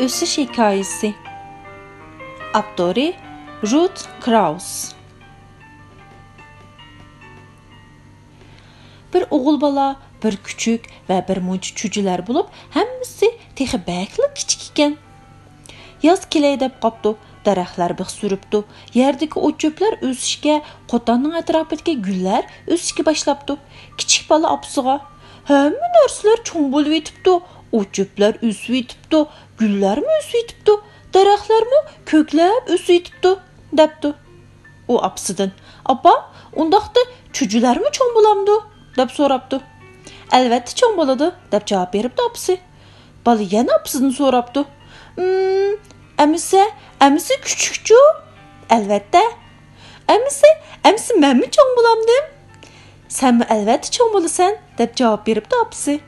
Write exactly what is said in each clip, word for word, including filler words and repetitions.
ئۆسۈش ھېكايىسى. ئاپتورى: رۇت كراۋس. بىر ئوغۇل بالا، بىر كۈچۈك ۋە بىر مۇنچە چۈجىلەر بولۇپ، ھەممىسى تېخى بەكلا كىچىك ئىكەن. ياز كېلەي دەپ قاپتۇ، دەرەخلەر بىخ سۈرۈپتۇ، يەردىكى ئوت-چۆپلەر ئۆسۈشكە، قوتاننىڭ ئەتراپىدىكى گۈللەر ئۆسۈشكە باشلاپتۇ. كىچىك بالا ئاپىسىغا: «ھەممە نەرسىلەر چوڭ بولۇۋېتىپتۇ، ئوت-چۆپلەر ئۆسۈۋېتىپتۇ، گۈللەرمۇ ئۆسۈۋېتىپتۇ، دەرەخلەرمۇ كۆكلەپ ئۆسۈۋېتىپتۇ» دەپتۇ. ئۇ ئاپىسىدىن: «ئاپا، ئۇنداقتا چۈجىلەرمۇ چوڭ بولامدۇ؟» دەپ سوراپتۇ. «ئەلۋەتتە چوڭ بولىدۇ» دەپ جاۋاب بېرىپتۇ ئاپىسى. بالا يەنە ئاپىسىدىن سوراپتۇ: «ئىم، ئەمىسە، ئەمىسە كۈچۈكچۇ؟» «ئەلۋەتتە.» «ئەمىسە، ئەمىسە مەنمۇ چوڭ بولامدىم؟» «سەنمۇ ئەلۋەتتە چوڭ بولىسەن» دەپ جاۋاب بېرىپتۇ ئاپىسى.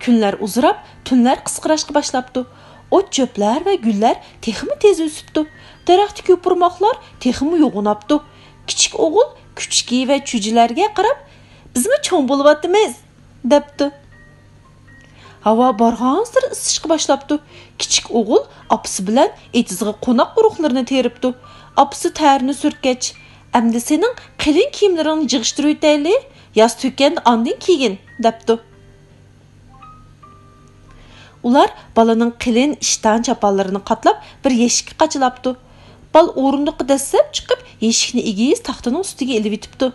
كۈنلەر ئۇزىراپ، تۈنلەر قىسقىراشقا باشلاپتۇ. ئوت-چۆپلەر ۋە گۈللەر تېخىمۇ تېز ئۆسۈپتۇ. دەرەختىكى يوپۇرماقلار تېخىمۇ يوغىناپتۇ. كىچىك ئوغۇل كۈچۈكى ۋە چۈجىلەرگە قاراپ: «بىزمۇ چوڭ بولۇۋاتىمىز» دەپتۇ. ھاۋا بارغانسېرى ئىسسىشقا باشلاپتۇ. كىچىك ئوغۇل ئاپىسى بىلەن ئېتىزغا قوناق ئۇرۇقلىرىنى تېرىپتۇ. ئاپىسى تەرىنى سۈرتكەچ: «ئەمدى سېنىڭ قېلىن كىيىملىرىڭنى يىغىشتۇرۇۋېتەيلى، ياز تۈگىگەندە ئاندىن كىيگىن» دەپتۇ. ئۇلار بالىنىڭ قېلىن ئىشتان چاپانلىرىنى قاتلاپ، بىر يەشىككە قاچىلاپتۇ. بالا ئورۇندۇققا دەسسەپ چىقىپ، يەشىكنى ئېگىز تاختىنىڭ ئۈستىگە ئېلىۋېتىپتۇ.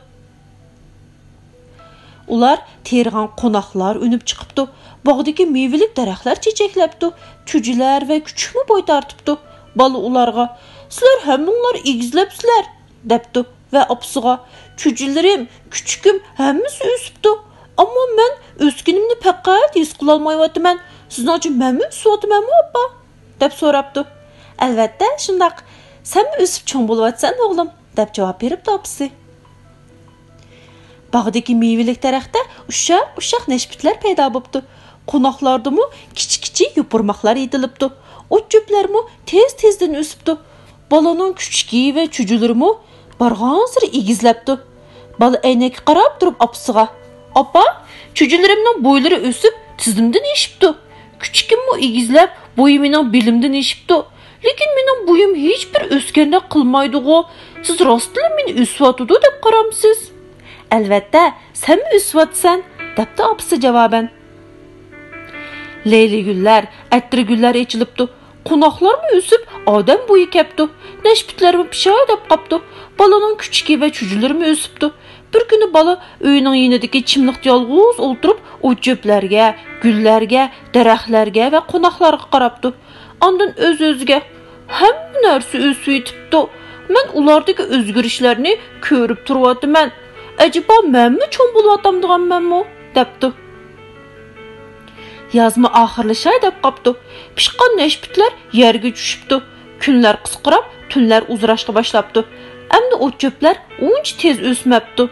ئۇلار تېرىغان قوناقلار ئۈنۈپ چىقىپتۇ. باغدىكى مېۋىلىك دەرەخلەر چېچەكلەپتۇ. چۈجىلەر ۋە كۈچۈكمۇ بوي تارتىپتۇ. بالا ئۇلارغا: «سىلەر ھەممىڭلار ئېگىزلەپسىلەر» دەپتۇ ۋە ئاپىسىغا: «چۈجىلىرىم، كۈچۈكۈم ھەممىسى ئۆسۈپتۇ. ئەمما مەن ئۆسكىنىمنى پەقەت ھېس قىلالمايۋاتىمەن. سىزنىڭچە مەنمۇ ئۆسۈۋاتىمەنمۇ، ئاپا؟» دەپ سوراپتۇ. «ئەلۋەتتە شۇنداق. سەنمۇ ئۆسۈپ چوڭ بولۇۋاتىسەن، ئوغلۇم» دەپ جاۋاب بېرىپتۇ ئاپىسى. باغدىكى مېۋىلىك دەرەختە ئۇششاق-ئۇششاق نەشپۈتلەر پەيدا بوپتۇ. قوناقلاردىمۇ كىچىك-كىچىك يوپۇرماقلار ئېتىلىپتۇ. ئوت-چۆپلەرمۇ تېز-تېزدىن ئۆسۈپتۇ. بالىنىڭ كۈچۈكى ۋە چۈجىلىرىمۇ بارغانسېرى ئېگىزلەپتۇ. بالا ئەينەككە قاراپ تۇرۇپ ئاپىسىغا: «ئاپا، چۈجىلىرىمنىڭ بويلىرى ئۆسۈپ، تىزىمدىن ئېشىپتۇ. كۈچۈكۈممۇ ئېگىزلەپ، بويى مېنىڭ بېلىمدىن ئېشىپتۇ. لېكىن مېنىڭ بويۇم ھېچبىر ئۆسكەندەك قىلمايدىغۇ. سىز راستتىنلا مېنى ئۆسۈۋاتىدۇ دەپ قارامسىز؟» «ئەلۋەتتە، سەنمۇ ئۆسۈۋاتىسەن» دەپتۇ ئاپىسى جاۋابەن. لەيلىگۈللەر، ئەتىرگۈللەر ئېچىلىپتۇ. قوناقلارمۇ ئۆسۈپ، ئادەم بويى كەپتۇ. نەشپۈتلەرمۇ پىشاي دەپ قاپتۇ. بالىنىڭ كۈچۈكى ۋە چۈجىلىرىمۇ ئۆسۈپتۇ. بىر كۈنى بالا ئۆيىنىڭ يېنىدىكى چىملىقتا يالغۇز ئولتۇرۇپ، ئوت-چۆپلەرگە، گۈللەرگە، دەرەخلەرگە ۋە قوناقلارغا قاراپتۇ. ئاندىن ئۆز-ئۆزىگە: «ھەممە نەرسە ئۆسۈۋېتىپتۇ. مەن ئۇلاردىكى ئۆزگىرىشلەرنى كۆرۈپ تۇرۇۋاتىمەن. ئەجەبا مەنمۇ چوڭ بولۇۋاتامدىغانمەنمۇ؟» دەپتۇ. يازمۇ ئاخىرلىشاي دەپ قاپتۇ. پىشقان نەشپۈتلەر يەرگە چۈشۈپتۇ. كۈنلەر قىسقىراپ، تۈنلەر ئۇزىراشقا باشلاپتۇ. ئەمدى ئوت-چۆپلەر ئۇنچە تېز ئۆسمەپتۇ.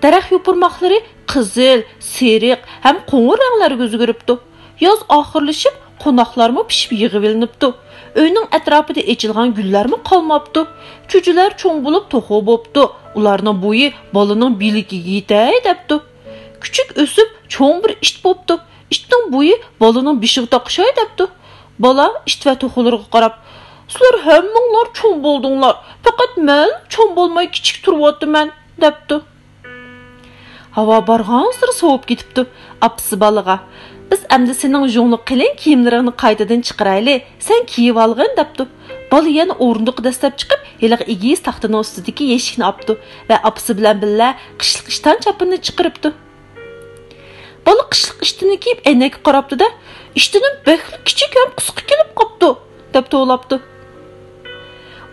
دەرەخ يوپۇرماقلىرى قىزىل، سېرىق ھەم قوڭۇر رەڭلەرگە ئۆزگىرىپتۇ. ياز ئاخىرلىشىپ، قوناقلارمۇ پىشىپ يىغىۋېلىنىپتۇ. ئۆينىڭ ئەتراپىدا ئېچىلغان گۈللەرمۇ قالماپتۇ. چۈجىلەر چوڭ بولۇپ توخۇ بوپتۇ. ئۇلارنىڭ بويى بالىنىڭ بىلىكىگە يېتەي دەپتۇ. كۈچۈك ئۆسۈپ، چوڭ بىر ئىت بوپتۇ. ئىتنىڭ بويى بالىنىڭ بېشىغا تاقىشاي دەپتۇ. بالا ئىت ۋە توخۇلىرىغا قاراپ: «سىلەر ھەممىڭلار چوڭ بولدۇڭلار، پەقەت مەن چوڭ بولماي كىچىك تۇرۇۋاتىمەن» دەپتۇ. ھاۋا بارغانسېرى سوۋۇپ كېتىپتۇ. ئاپىسى بالىغا: «بىز ئەمدى سېنىڭ ژۇڭلۇق قېلىن كىيىملىرىڭنى قايتىدىن چىقىرايلى، سەن كىيىۋالغىن» دەپتۇ. بالا يەنە ئورۇندۇققا دەسسەپ چىقىپ، ھېلىقى ئېگىز تاختىنىڭ ئۈستىدىكى يەشىكنى ئاپتۇ ۋە ئاپىسى بىلەن بىللە قىشلىق ئىشتان چاپىنىنى چىقىرىپتۇ. بالا قىشلىق ئىشتىنى كىيىپ ئەينەككە قاراپتۇ-دە، «ئىشتىنىم بەكلا كىچىك ھەم قىسقا كېلىپ قاپتۇ» دەپ توۋلاپتۇ.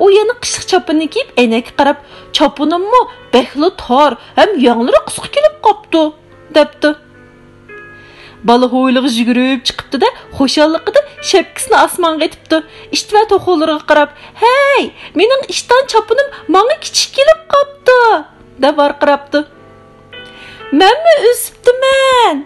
ئۇ يەنە قىشلىق چاپىنىنى كىيىپ ئەينەككە قاراپ، «چاپىنىممۇ بەكلا تار ھەم يەڭلىرى قىسقا كېلىپ قاپتۇ» دەپتۇ. بالا ھويلىغا يۈگۈرۈپ چىقىپتۇ-دە، خۇشاللىقىدىن شەپكىسىنى ئاسمانغا ئېتىپتۇ. ئىت ۋە توخۇلىرىغا قاراپ، «ھەي، مېنىڭ ئىشتان چاپىنىم ماڭا كىچىك كېلىپ قاپتۇ» دەپ ۋارقىراپتۇ. «مەنمۇ ئۆسۈپتىمەن»